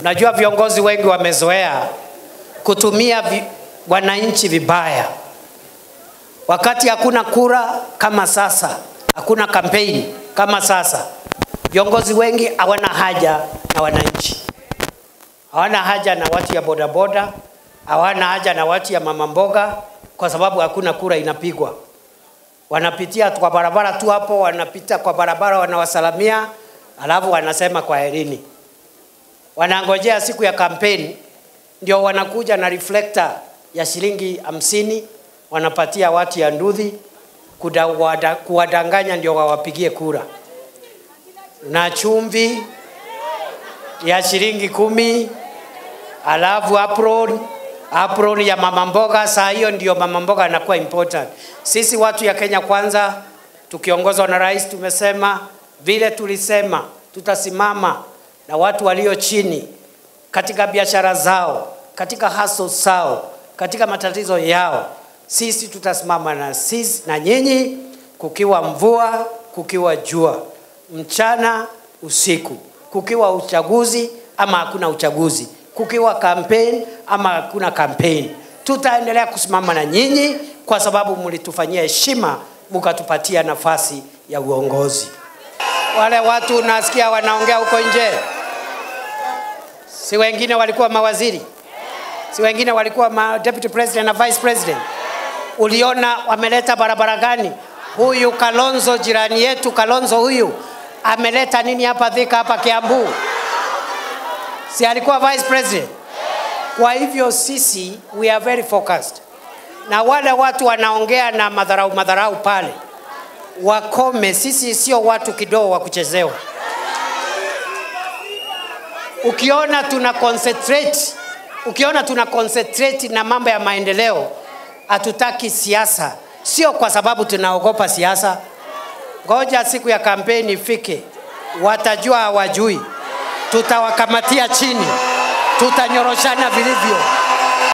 Unajua viongozi wengi wamezoea kutumia wananchi vibaya. Wakati hakuna kura kama sasa, hakuna kampeni kama sasa, viongozi wengi hawana haja na wananchi. Hawana haja na watu ya bodaboda, hawana haja na watu ya mama mboga, kwa sababu hakuna kura inapigwa. Wanapitia kwa barabara tu hapo, wanapita kwa barabara wanawasalamia, alafu wanasema kwa herini. Wanangojea siku ya kampeni ndio wanakuja na reflector ya shilingi 50, wanapatia watu ya nduthi kuwadanganya ndio wawapigie kura. Na chumvi ya shilingi 10, alafu apron ya mama mboga. Saa hiyo ndio mama mboga anakuwa important. Sisi watu ya Kenya Kwanza tukiongozwa na rais tumesema vile tulisema tutasimama na watu walio chini katika biashara zao, katika hustle zao, katika matatizo yao. Sisi tutasimama na sisi na nyinyi, kukiwa mvua, kukiwa jua, mchana, usiku, kukiwa uchaguzi ama hakuna uchaguzi, kukiwa campaign ama hakuna campaign. Tutaendelea kusimama na nyinyi kwa sababu mlitufanyia heshima, mkatupatia nafasi ya uongozi. Wale watu nasikia wanaongea huko nje, si wengine walikuwa mawaziri, si wengine walikuwa deputy president na vice president. Uliona wameleta barabara gani? Huyu Kalonzo jirani yetu, Kalonzo huyu ameleta nini hapa Thika, hapa Kiambu? Si alikuwa vice president? Kwa hivyo sisi we are very focused. Na wale watu wanaongea na madharau pale wakome. Sisi sio watu kidogo wa kuchezewa. Ukiona tuna concentrate na mambo ya maendeleo, hatutaki siasa. Sio kwa sababu tunaogopa siasa. Ngoja siku ya kampeni ifike, watajua hawajui. Tutawakamatia chini, tutanyoroshana vilivyo.